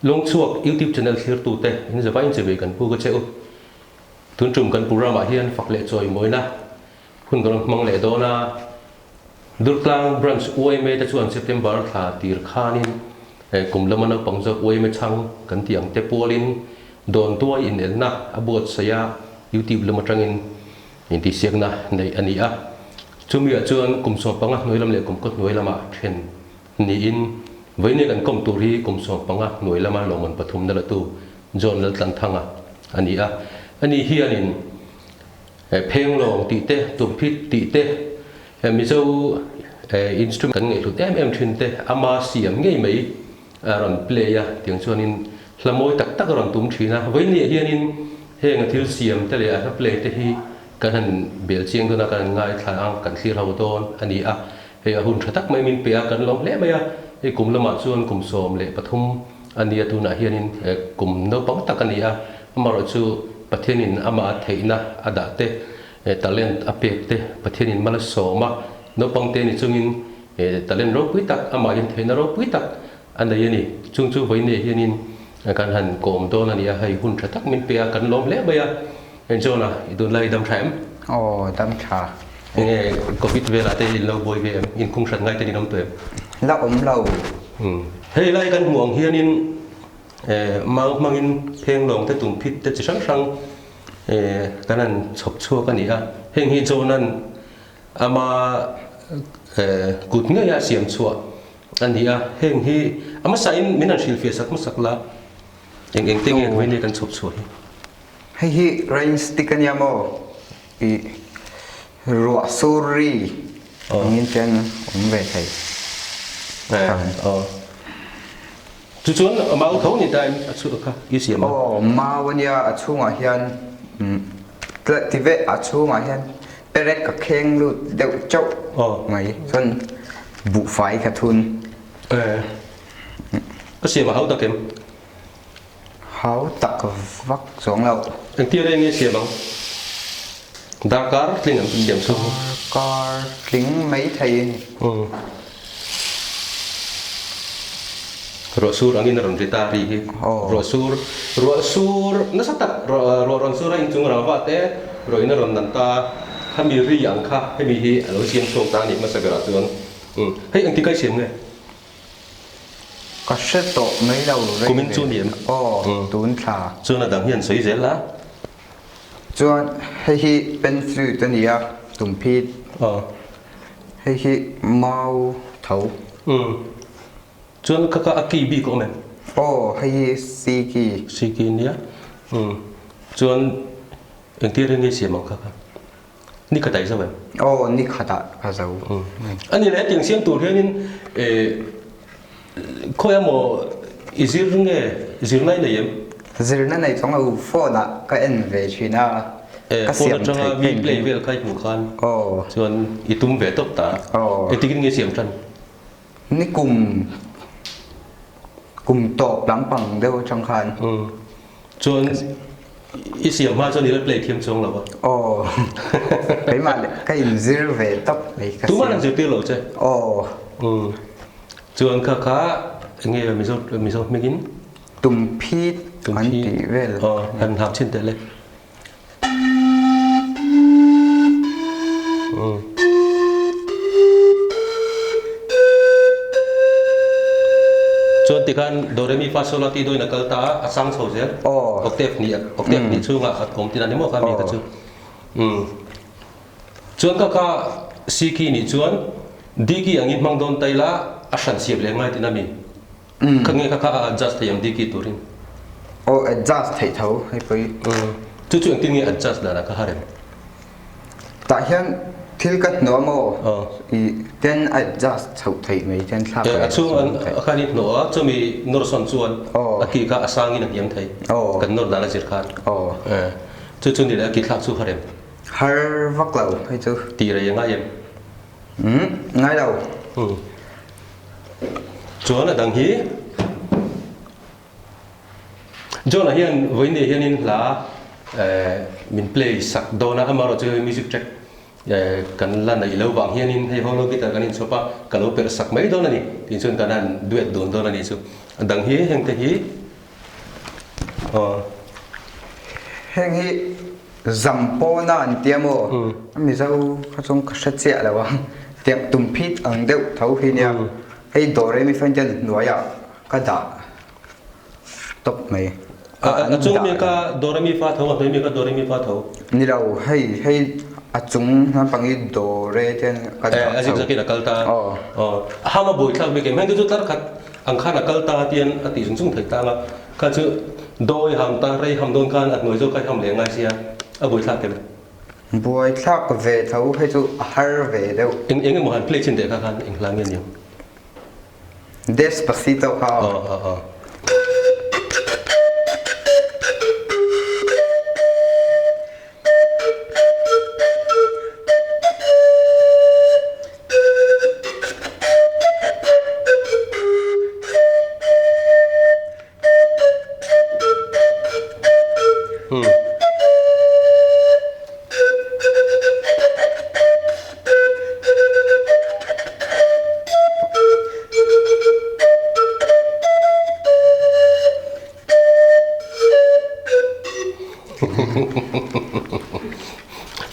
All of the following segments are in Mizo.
Lawngchhuak YouTube channel thlirtute in zavai in chivei kan pu ka che u. Tun tum kan programme ah hian fak leh chawimawina hun kan rawn hmang leh dawn a. Durtlang Branch yma te chuan September thla tir khanin kum lama naupang zawk yma chhang kan tih ang te pualin dawntuai inelna a buatsaih a, YouTube lam atangin intihsiakna neih a ni a. Chumi ah chuan kum 15 hnuai lam leh kum kaw hnuai lamah then niin vawinia kan kawm tur hi kum 15 hnuai lama lawmman pathumna latu John Laltlanthanga a ni a. Ani hianin Phenglawng tih te, Tumphit tih te, Mizo instrument kan ngaihhlut em em thin te ama siam ngei mai a rawn play a, tiang chuanin hla mawi tak tak a rawn tum thin a. Vawinia hianin heng a thil siam te leh a hla play te hi kan han bel chiang dawn a, kan han ngaithla ang, kan thlir ho dawn a ni a. Hei a hun tha tak mai min pe a, kan lawm hle mai a. Hei kum lamah chuan kum 13 a ni a, tunah hianin kum naupang tak a ni a. Amaherawhchu Pathianin amah a theihna a dah te, talent a pek te, Pathianin mal a sawm a, naupang te ni chungin talent ropui tak, amahin theihna ropui tak a nei a ni. Chung chu vawiin hianin kan han kawm dawn a ni a, hei hun tha tak min pe a, kan lawm hle mai a. John-a, i tunlai i dam tha em? Aw, dam tha. Enge Covid velah te in lo buai ve em? Inkhung hrat ngai ten in awm tawh em? La awm lo. Hei lai kan hmuh ang hianin Mau hmangin phenglawng te tumphit te chi hrang hrang kan han chhawp chhuak a ni a. Heng hi John-a'n ama kut ngeia siam chhuah a ni a. Heng hi a hmasain min han hrilhfiah sak hmasak la, eng eng te nge vawiin kan chhawp chhuah hi? Hei hi rain stick a nia maw? Ih ruah sur ri angin ten awm ve thei. Chu chuan mau tho ni ta em a chhuah kha i siam a? Aw mau a nia a chhungah hian ti ve a chhungah hian perek ka kheng lut deuh chauh mai chuan buhfai ka thun. Ka siam a hau tak em? Hau tak vak chuang lo. Engtia reng nge siam ang? Darkar tling an siam chu. Darkar tling mai thei a ni. Ruah sur angin a rawn ri ta ri hi. Ruah sur, ruah sur nasa tak ruah rawn sur a inchung rangva te ruah in a rawn nan ta khami ri ang kha hemi hi a lo siam chhuak ta a nih hmasa berah chuan. Hei engti kai siam nge? Ka hre tawh mai lo rei Kumin chu ni em? Aw, tun thla. Chuan a dang hian sawi zel la. Chuan hei hi pen flute a ni a, tumphit. Aw. Hei hi mau tho. Umm. Chuan kha kha a key bik a awm em? Aw, hei hi C key. C key nia. Umm. Chuan engtir in nge siam ang kha kha? Ni khat ah i zo em? Aw, ni khat ah ka zo. A ni leh tiang siam tur hianin khawi emaw i zir nge zirna i nei em? Zirna nei chuang lo, phone ah ka en ve thin a, ka siam theih phone atanga mi play vel kha i hmuh khan chuan i tum ve tawp ta. Engtikin nge siam tan? Ni kum kum tawp lampang deuh atang khan. Chuan i siam hma chuan i la play thiam chuang lo a. Aw. Keimah leh ka inzir ve tawp mai ka siam. Tumah an zirtir lo che. Aw. Chuan kha kha enge Mizo Mizo hmingin? Tumphit an tih vel. Aw, han hak chhin teh le. Chuan tikhan do re mi fa sol la ti dawin a kal ta a, a sang chho zel. Octave hnih octave hnih chhungah a awm tin a ni maw kha mi kha chu. Chuan ka kha C key nih chuan D key angin hmang dawn ta ila a hran siam leh ngai tin a mi. Kha nge kha kha a adjust thei ang D key turin? Aw adjust theih tho hei pawh hi. Chu chu engtin nge adjust dan ah kha har em? Tah hian thil ka hnawh maw i ten adjust chhoh theih mai ten thlak leh a chhung an khan i hnawh a chumi nawr sawn chuan a ki kha a sangin a hniam thei kan nawr dan a zir khan chu chu ni leh a ki thlak chu har em? Har vak lo hei chu. Tih rei a ngai em? Ngai lo. Chuan a dang hi John-a hian vawiin hianin hla min play sak dawn a, amaherawhchu hei music track kan la neih lo vang hianin hei holo guitar kan inchhawp a, ka lo perh sak mai dawn a ni tih chuan kan han duet dun dawn a ni chu. A dang hi hengte hi. Heng hi Zampawna an tia maw? Mizo kha chuan ka hre chiah lo a, tiang tum phit ang deuh tho hi nia. Hei Doremi fan hian hnuaiah ka dah tawp mai. A chung mi kha Doremi fa tho, a hnuai mi kha Doremi fa tho. Ni lo, hei hei a chung naupang hi Dore te hian ka dah tho. A zikzakin a kal ta. Aw. A ham a buaithlak bik em? Heng te chu tlar khat ang khan a kal ta tian a tih zung zung theih tang a. Kha chu dawi ham ta rei ham dawn khan a hnuai zawk kha i ham leh ngai sia, a buaithlak tel. Buaithlak ve tho hei chu a har ve deuh. Eng eng emaw han play chin teh kha khan eng hla nge niang? Despacito kha. Aw aw aw.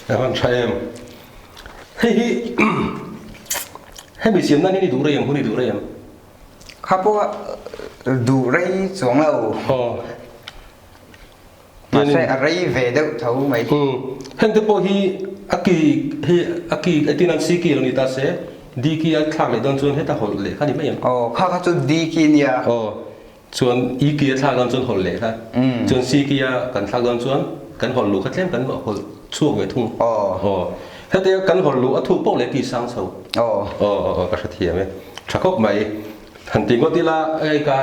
A van tha em. Hei hi hemi siam nan hian i duh rei ang hun i duh rei ang. Kha pawh duh rei chuang lo. Aw. Mahse a rei ve deuh tho mai. Heng te pawh hi a ki hi a ki a tin an si ki lo ni ta se D ki a thlak leh dawn chuan heta hawlh leh kha ni mai em? Aw kha kha chu D ki nia. Aw chuan E ki a thlak dawn chuan hawlh leh kha. Chuan C ki a kan thlak dawn chuan kan hawlh luh kha tlem kan hawlh chhuak ve thung. Aw. Aw hetia kan hawlh luh a thuk poh leh ki sang chho. Aw. Aw aw ka hrethiam e. Tha khawp mai. Han ti ngawt ila hei ka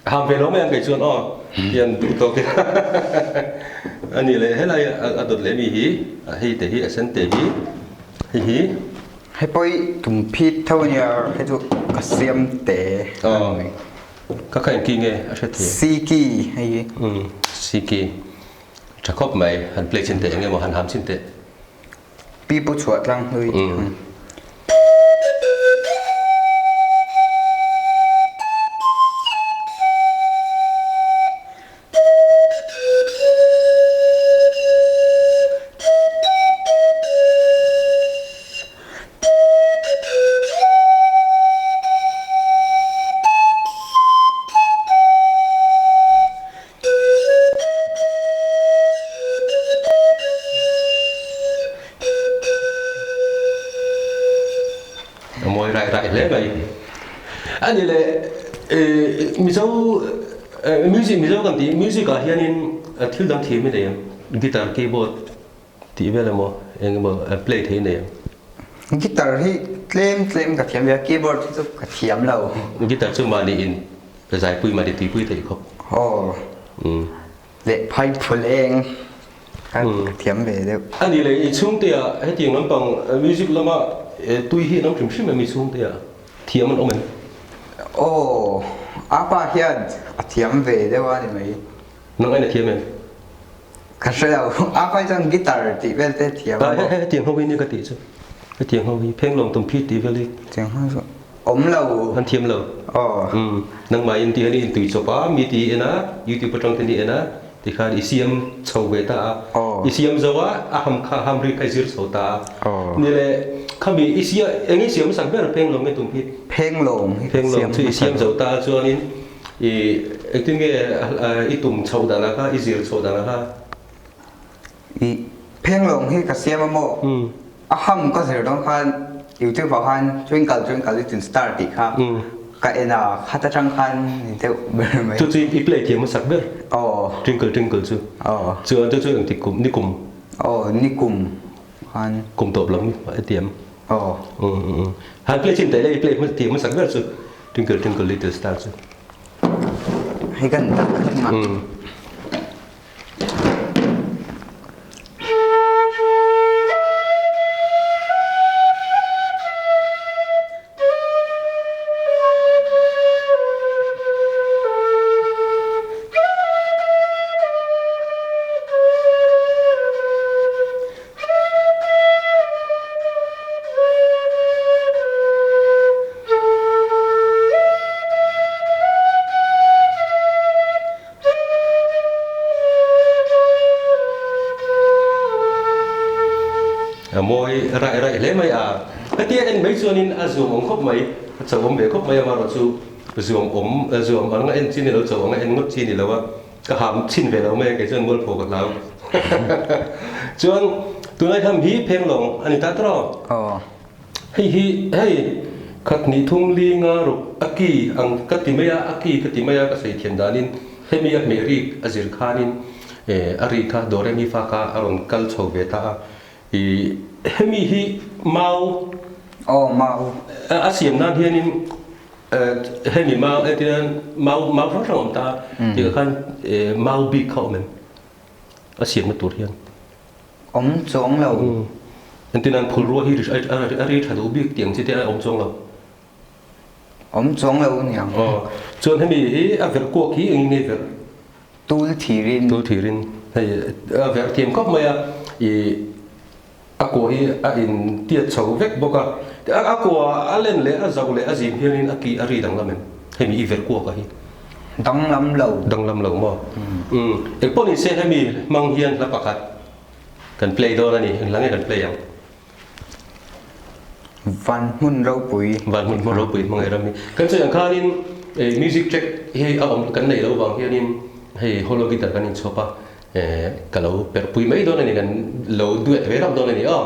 ham ve lo mai ang kei chuan aw hian duh tawk ila a ni leh helai a dawt leh mi hi hei te hi a sen te hi hei hi Hei pawh i tum phit tho a nia hei chu ka siam te a ni mai. Ka kha engki nge a hre thei? Siki hei hi. Umm siki tha khawp mai han play chin teh eng emaw han ham chin teh. Pi pu chhuah tlang hlui. A mawi raih raih hle mai. A ni le, Mizo music Mizo kan tih music ah hianin thil dang thiam i nei em? Guitar, keyboard tih vel emaw eng emaw play thei i nei em? Guitar hi tlem tlem ka thiam ve a, keyboard hi chu ka thiam lo. Guitar chu mahni in zaipui mahni tuipui theih khawp. Aw. Leh phai phul eng ka thiam ve deuh. A ni le, i chhungte ah hetiang lampang music lama tui hi an awm hrim hrim em i chhungte ah thiam an awm em? Aw, apa hian a thiam ve deuh a ni mai. Nang ain a thiam em? Ka hre lo, apa hi chuan guitar tih vel te thiam a maw? Hetiang ho hi nia ka tih chu, hetiang ho hi phenglawng tumphit tih vel hi. Hetiang ho chu awm lo. An thiam lo. Aw. Umm, nangmah in ti hian i intui chawp a, mi ti i en a, YouTube atang ten i en a, tikhan i siam chho ve ta a. Aw. I siam zo a, a ham kha ham ri kha i zir chho ta a. Aw. Ni le, khami i sia, eng i siam hmasak ber phenglawng nge tum hi? Phenglawng hi ka siam hmasak. Phenglawng chu i siam zo ta a chuanin i engtin nge i tum chhoh dan a kha, i zir chhoh dan a kha? I phenglawng hi ka siam a maw? A ham ka zir dawn khan YouTube ah khan Twinkle Twinkle Little Star tih kha ka en a, khat atang khan ni deuh ber mai. Chu chu i play thiam hmasak ber? Aw. Twinkle Twinkle chu. Aw. Chuan chu chu engtik kum, ni kum? Aw, ni kum khan. Kum tawp lam i tiam? Aw. Han play chin teh le i play thiam hmasak ber chu Twinkle Twinkle Little Star chu. Hei kan dah a. A mawi raih raih hle mai a. Hetia en mai chuanin a zuam awm khawp mai, a cho awm ve khawp mai amaherawh chu zuam awm, zuam anga en chi ni lo, cho anga en ngawt chi ni lo a, ka ham chhin ve lo mai a, kei chuan mualpho ka hlau. Chuan tunlai ham hi phenglawng a ni ta tawh. Aw. Hei hi hei khat hnih thum li nga ruk a ki ang ka ti mai a, a ki ka ti mai a ka sawi thiam danin hemi a hmeh rik a zir khanin a ri kha Do Re Mi Fa kha a rawn kal chho ve ta a. Ih hemi hi mau Aw mau. A siam nan hianin hemi mau entirnan mau mau hrang hrang a awm ta a tihah khan mau bik kha a awm em a siamna tur hian. Awm chuang lo. Entirnan phulrua hi a ri tha duh bik tih ang chi te a awm chuang lo. Awm chuang lo niang. Aw. Chuan hemi hi a verh kuak hi engin nge verh? Tul thirin. Tul thirin. Hei a verh thiam khawp mai a, ih a kua hi a in tiat chho vek bawk a. A kua a len leh a zauh leh a zim hianin a ki a ri danglam em? Hemi i verh kuak a hi. Danglam lo. Danglam lo maw? Umm. Engpawh ni se hemi hmang hian hla pakhat kan play dawn a ni. Engla nge kan play ang? Van hmun ropui. Van hmun hmun ropui hmangaih ram hi. Kan sawi ang khanin music track hi a awm kan neih loh vang hianin hei holo guitar kan inchhawp a, ka lo perh pui mai dawn a ni, kan lo duet ve rap dawn a ni aw.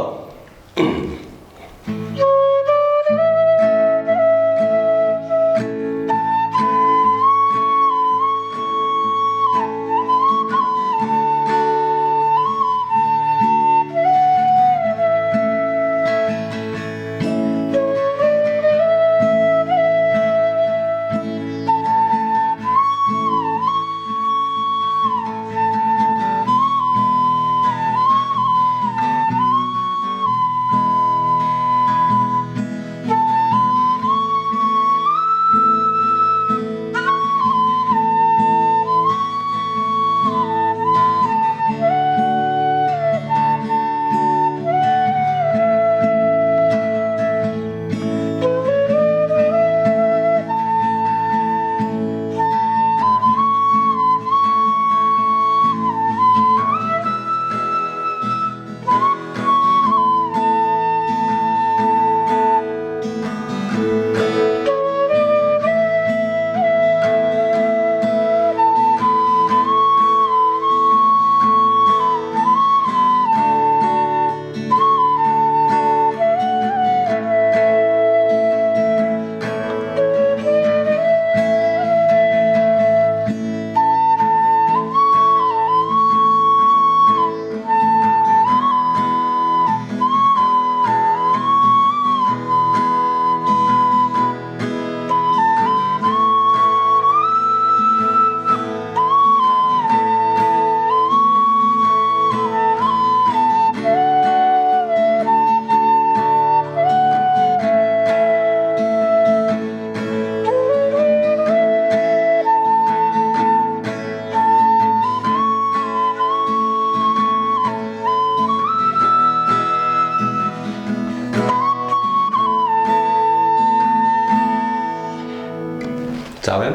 Chau em?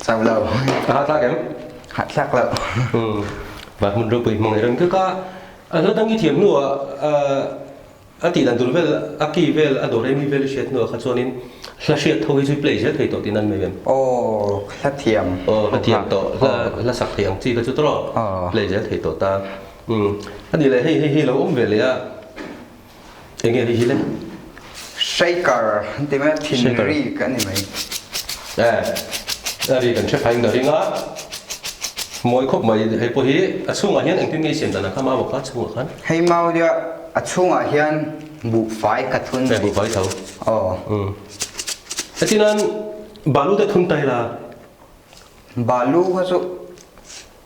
Chau lo. A hahthlak em? Hahthlak lo. Van hmun ropui hmang i reng kha ka a hla dang i thiam hnuah A tih dan tur vel, a key vel, a do re mi vel i hriat hnuah kha chuanin hla hriat tho hi chu i play zel thei tawh tihna an mai em? Aw, hla thiam. Aw, hla thiam tawh, hla hla sak thei ang chi kha chu tawh play zel thei tawh ta. Umm, a nih leh hei hei hi lo awm ve leh a, eng nge hei hi le? Shaker an ti mai a, thin ri ka ni mai. Eh, a ri kan hre phai in ka ring a, mawi khawp mai hei pawh hi a chhungah hian engtin nge i siam dan ang kha mau kha chhungah khan? Hei mau nia a chhungah hian buhfai ka thun. Hei buhfai tho. Aw. Umm. Hetinan balu te thun tai la. Balu kha chu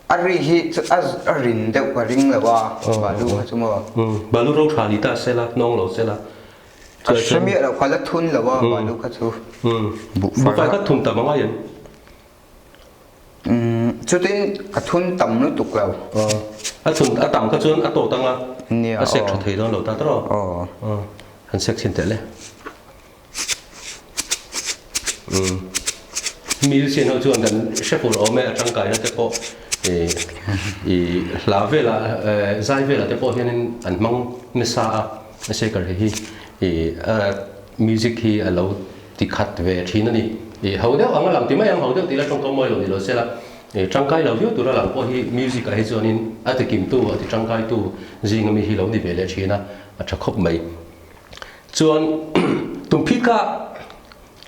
a ri hi chu a a rin deuh ka ring lo a balu kha chu maw. Umm. Balu ro tha ni ta se la, nawng lo se la. Ka hre miah lo kha la thun lo a balu kha chu. Umm. Buhfai kha thun tam angai em? Chutin a thun tam lutuk lo. A thun a tam kha chuan a tawt anga a sek tha thei dawn lo ta tawh. Han sek chhin teh le. Musician ho chuan kan hre fur awm e a tangkaina te pawh i hla velah zai velah te pawh hianin an hmang nasa a. Shaker hi hi music hi a lo ti khat ve thin a ni. I ho deuh ang a lang ti mai ang, ho deuh tih la tawngkam mawi lo ni lo sela, i tangkai lo viau tura lang pawh hi music ah hi chuanin a ti kimtu, a ti tangkaitu zinga mi hi lo ni ve leh thin a, a tha khawp mai. Chuan tumphit kha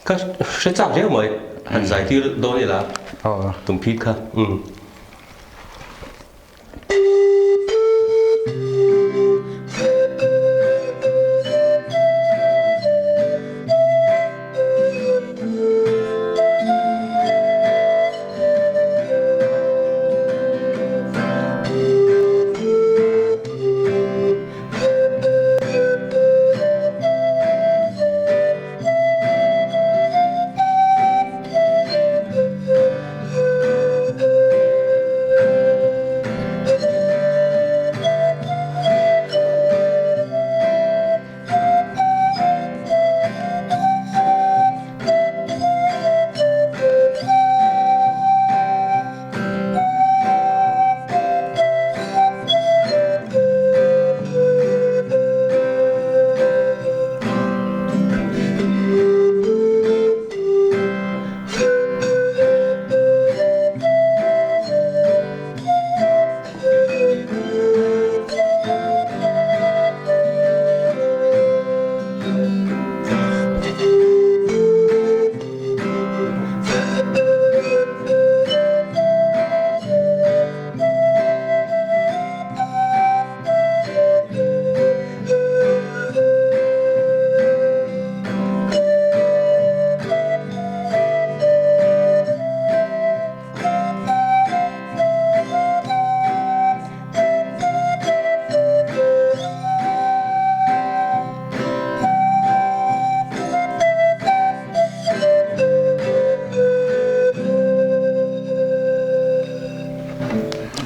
ka hre chak viau mai, han zai tir dawn ila tumphit kha.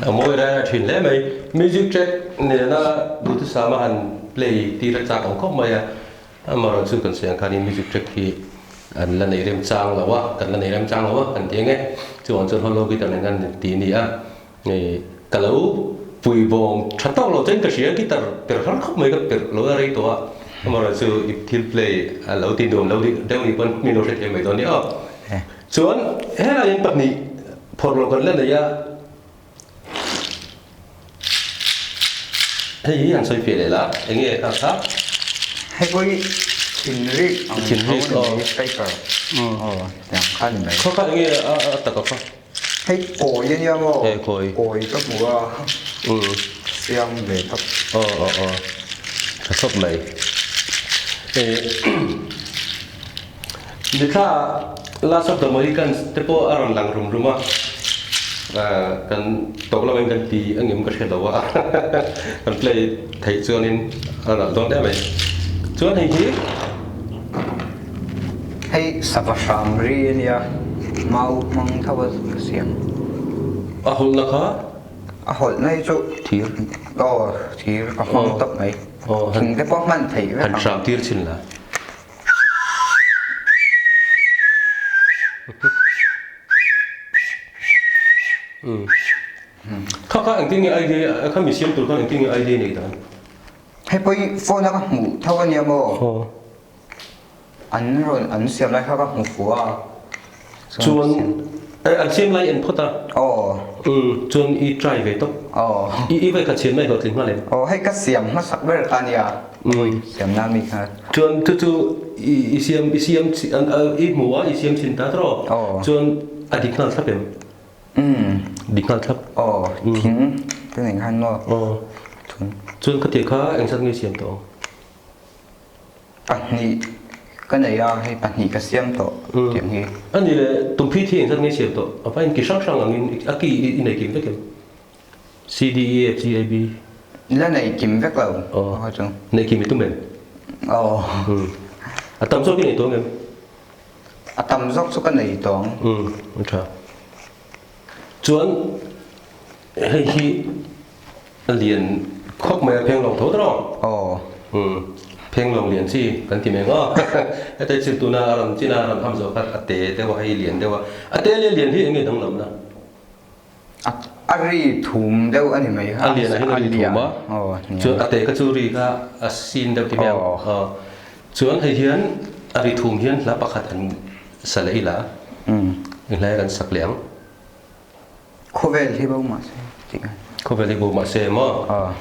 A mawi rai rai thin hle mai. Music track nena duhthusam a han play tir a chak ang khawp mai a. Amaherawhchu chu kan sawi ang khanin music track hi an la nei remchang lo a, kan la nei remchang lo a kan ti ang e. Chuvang chuan hollow guitar nen khan ti a ni a. Hei ka lo pui vawng tha tawk lo chuan ka hria guitar per har khawp mai ka perh lo a rei tawh a. Amaherawhchu chu i thil play a lo ti nuam lo deuh ni pawn min lo hrethiam mai dawn nia aw. Chuan helai in pahnih phawrh loh kan la nei a. Hei hi han sawi fiah leh la, eng nge kha kha? Hei pawh hi thinrik ang tho a ni mai, striker aw tiang kha a ni mai. Kha kha eng nge a taka kha? Hei kawi a nia maw? Kawi. Kawi ka hmu a, siam ve tawp. Aw aw aw, tha khawp mai. Nithla Last of the Mohicans te pawh a rawn lang rum rum a, kan tawk lamah in kan ti angem ka hre lo a, kan play theih chuanin a nalh dawn em mai. Chuan hei hi. Hei sava hram ri a nia, mau hmang tho a siam. A hawlhna kha? A hawlhna hi chu. Thir. Aw, thir ka hmang tawp mai. Thing te pawh hman theih vek ang. Han hram tir chhin la. Kha kha engtin nge ID kha mi siam tur khan engtin nge ID nei dan? Hei pawh hi phone a ka hmuh tho a nia maw? An rawn an siam lai kha ka hmu fuh a. Chuan an siam lai en phawt a. Aw. Chuan i try ve tawp. Aw. I i vei khat siam mai hlawhtling nghal em? Aw hei ka siam hmasak ber kha a nia. Siam na mi kha. Chuan chu chu i siam i siam i hmu a i siam thin ta tawh. Aw. Chuan a dik nghal thlap em? Dik nghal thlap. Aw thing te nen khan maw? Aw. Chuan khatiang kha engzat nge siam tawh ang? Pahnih ka nei a, hei pahnih ka siam tawh tih ang hi. A ni le, tumphit hi engzat nge siam tawh? A va inki hrang hrang angin a ki i nei kim vek em? C, D, E, F, G, A, B. La nei kim vek lo. Aw. Chu. Nei kim i tum em? Aw. A tam zawk i nei tawh ang em? A tam zawk chu ka nei tawh ang. A tha. Chuan hei hi a lian khawp mai a, phenglawng tho tawh. Aw. Phenglawng lian chi kan ti mai ang aw. Heta chil tuna a rawn chin a, a rawn ham zawh kha a te deuh a, hei lian deuh a. A te leh lian hi eng nge danglamna? A A ri thum deuh a ni mai kha. A lian ah hian a ri thum a. Chuan a te kha chu ri kha a sin deuh ti mai ang. Chuan hei hian a ri thum hian hla pakhat an sa leh ila. Enghlai kan sak leh ang. Khawvel hi bo mahse tih kha. Khawvel hi bo mahse maw?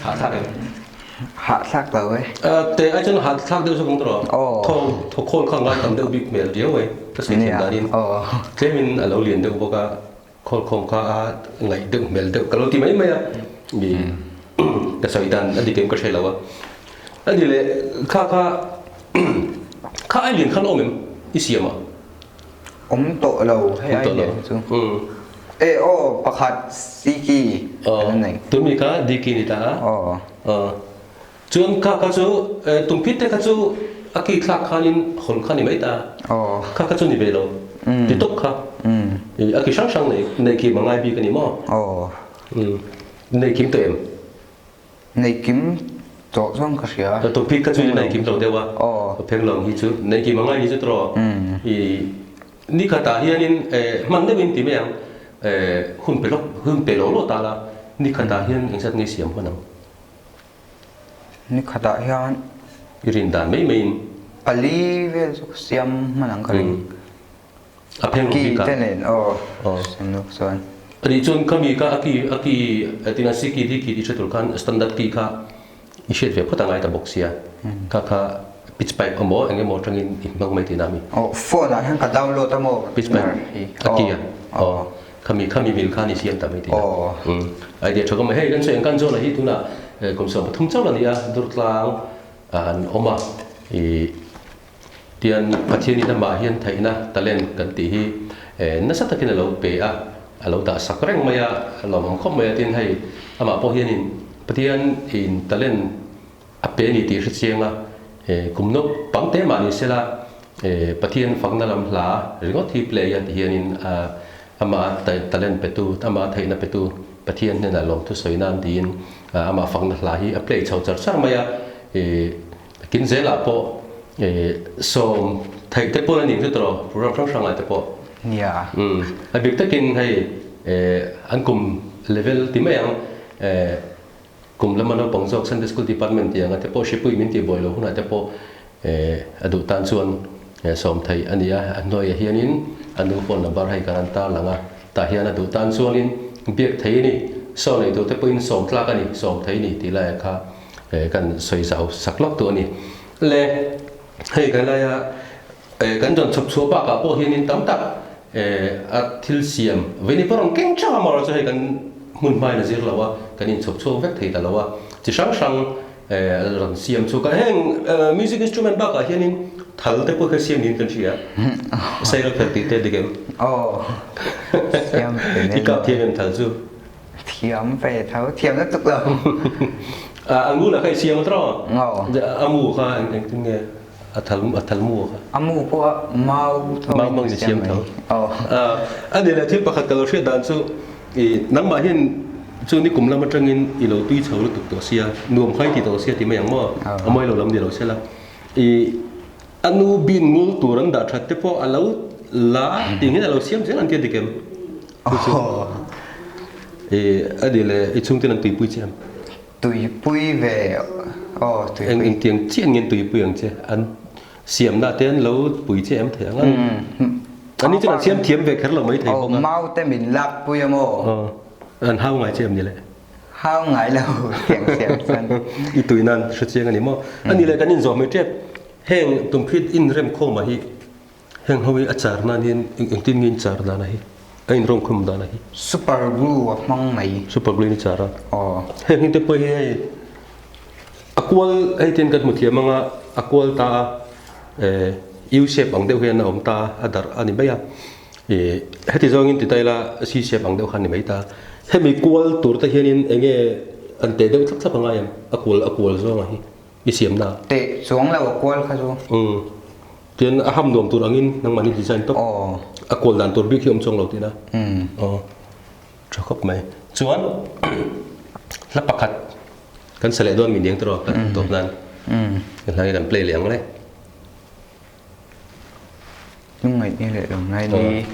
Hahthlak em? Hahthlak lo e. Te ai chuan hahthlak deuh zawk ang tawh. Thaw thaw khawl kha ngai tam deuh bik hmel riau e. Ka sawi thiam danin tlemin a lo lian deuh bawk a. Khawlkhawm kha a ngaih deuh hmel deuh ka lo ti mai mai a, mi ka sawi dan a dik em ka hre lo a. A ni leh kha kha kha ai lian khan awm em i siam a? Awm tawh lo hei ai lian chu. E aw pakhat Diki a nei. Tumi kha Diki ni ta a? Aw. Chuan kha kha chu tumphit te kha chu a ki thlak khanin hawn kha ni mai ta. Kha kha chu ni ve lo. Ti tawp kha. A ki hrang hrang nei nei kim a ngai bik a ni maw? Nei kim tawh em? Nei kim tawh chuan ka hria. Tumphit kha chu nei kim lo deuh a. Phenglawng hi chu nei kim a ngai ni chu tawh. Ni khatah hianin hman deuhin ti mai ang hun pe lawk hun pe lo lo ta la ni khatah hian engzat nge siam hman ang? Ni khatah hian I rin dan mai maiin pali vel chu ka siam hman ang ka ring. A pheng Ki te nen aw siam lawk chuan. Ani chuan khami kha a ki a ki tina si ki di ki tih hre tur khan standard ki kha i hriat ve phawt a ngai ta bawk sia. Kha kha pitch pipe emaw eng emaw atangin i hmang mai tihna ami? Aw phone ah hian ka download a maw pitch pipe a ki a aw. Khami khami mil khan i siam ta mai tih a. Idea tha ka mai. Hei kan sawi ang kan zawn ah hi tunah kum 13 chauh la ni a, Durtlang an awm a. I tian Pathian in amah hian theihna talent kan tih hi nasa takin a lo pe a, a lo dah sak reng mai a, a lawmawm khawp mai a. Tin hei amah pawh hianin Pathian in talent A pe a ni tih hre chiang a, kum naupang te mah ni sela Pathian fakna lam hla ringawt hi play a ti hianin amah talent petu, amah theihna petu Pathian hnenah lawmthu sawi nan tiin amah fakna hla hi a play chho char char mai a, kin zelah pawh sawm theih te pawn a ning hlut rawh program hrang hrangah te pawh. Nia. A bik takin hei an kum level ti mai ang. Kum lama naupang zawk Sunday School Department tih anga te pawh hripui min tih buai loh hunah te pawh a duh tan chuan sawm theih a ni a. A hnuaiah hianin a nu phone number hei kan han tarlang a, tah hian a duh tan chuanin biak thei a ni. Saw nei tur te pawhin sawm tlak a ni, sawm thei a ni tih laiah kha kan sawi zau sak lawk duh a ni. Le hei kan laia kan rawn chhawp chhuah bakah pawh hianin tam tak a thil siam vei ni pawh rawn keng ṭha amaherawhchu hei kan hmun hmain a zir lo a, kan inchhawp chhuak vek thei ta lo a, chi hrang hrang rawn siam chhuak a, heng music instrument bakah hianin thal te pawh kha siam niin kan hria, sailopher tih te dik em? Aw, siam ve I kap thiam em thal chu? Thiam ve tho, thiam lutuk lo. A ngun ah kha i siam a tawh? Aw. A mu kha engtin nge? A thal a thal mu kha. A mu pawh a mau tho Mau hmang in siam tho. A ni leh thil pakhat ka lo hriat dan chu i nangmah hian chu ni kum lam atangin i lo tui chho lutuk tawh sia, nuam khai ti tawh sia ti mai ang maw? A mawi lo lam ni lo sela. I a nu bin ngul tur an dah that te pawh a lo la tih hian a lo siam zel an tia dik em? Chu chu i a ni leh i chhungten an tuipui che em? Tuipui ve aw tuipui. Eng engtiang chiah nge tuipui ang che an siamna te an lo pui che em thei ang a. An ni chuan an siam thiam ve kher lo mai thei bawk a. Aw mau te min lak pui a maw. Aw an hau ngai che em ni le? Hau ngai lo tiang siam chuan. I tui nan hre chiang a ni maw? A ni le kan inzawh mai tep heng tumphit inremkhawm ah hi Heng ho hi a char nan hian engtin nge in char dan a hi? A in rawng khum dan a hi? Super glue a hmang mai. Super glue in i char a? Aw. Heng hi te pawh hi hei a kual hei ten kan hmu thiam anga a kual ta a eh U shape ang deuh hian a awm ta a, a darh a ni mai a. Ih heti zawngin ti ta ila C shape ang deuh khan ni mai ta. Hemi kual tur te hianin eng nge an teh deuh thlap thlap a ngai em? A kual a kual zawng a hi i siamna. Teh chuang lo a kual kha chu. Umm. Tian a ham nuam tur angin nangmahni design tawp a kawl dan tur bik hi awm chuang lo tihna. Aw tha khawp mai. Chuan hla pakhat kan sa leh dawn mi niang tawh kan tawp nan kan hla hi kan play leh ang le. Lungngaih ni leh lungngai ni.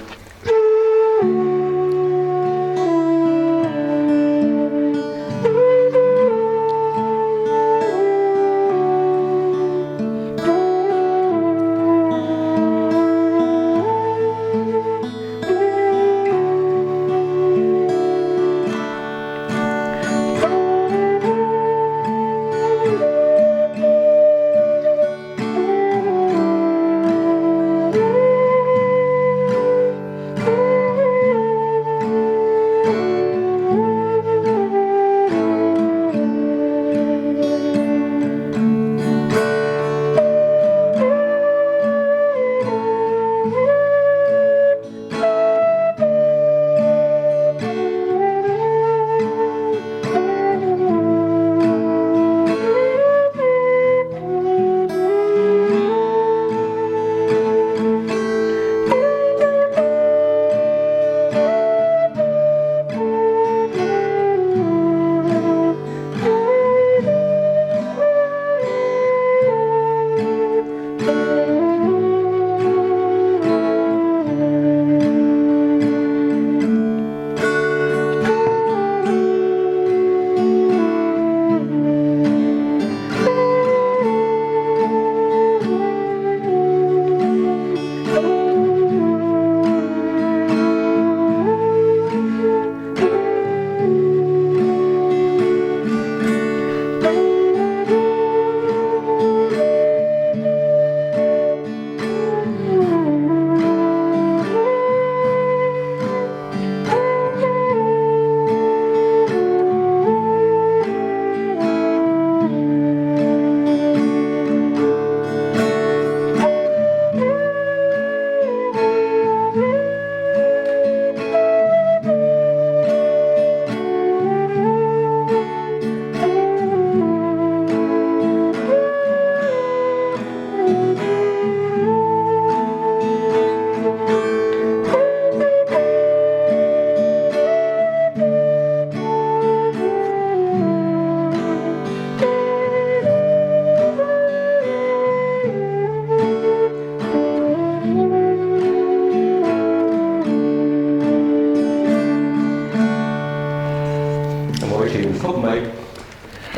A mawi thin khawp mai.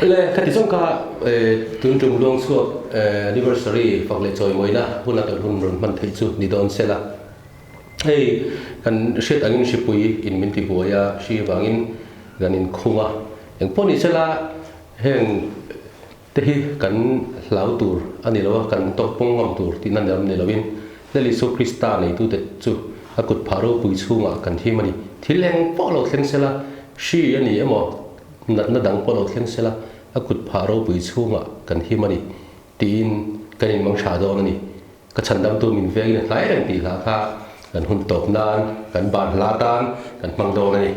Le khati zawng kha tun tum luang chhuak anniversary fak leh chawimawina huna kan hun rawn hman theih chu ni dawn sela. Hei kan hriat angin hripui in min ti buai a, hri vangin kan inkhung a. Engpawh ni sela heng te hi kan hlau tur a ni lo a, kan tawkpawng ngam tur tihna ni lam ni loin Lal Isua Krista neitute chu a kut phah ropui chhungah kan him a ni. Thil eng pawh lo thleng sela, hri a ni emaw, natna dang pawh lo thleng sela, a kut phah ropui chhungah kan him a ni tiin kan inmang tha dawn a ni. Ka chhandamtu min vengin a hlai reng tih hla kha kan hun tawp nan, kan ban hla tan kan hmang dawn a ni.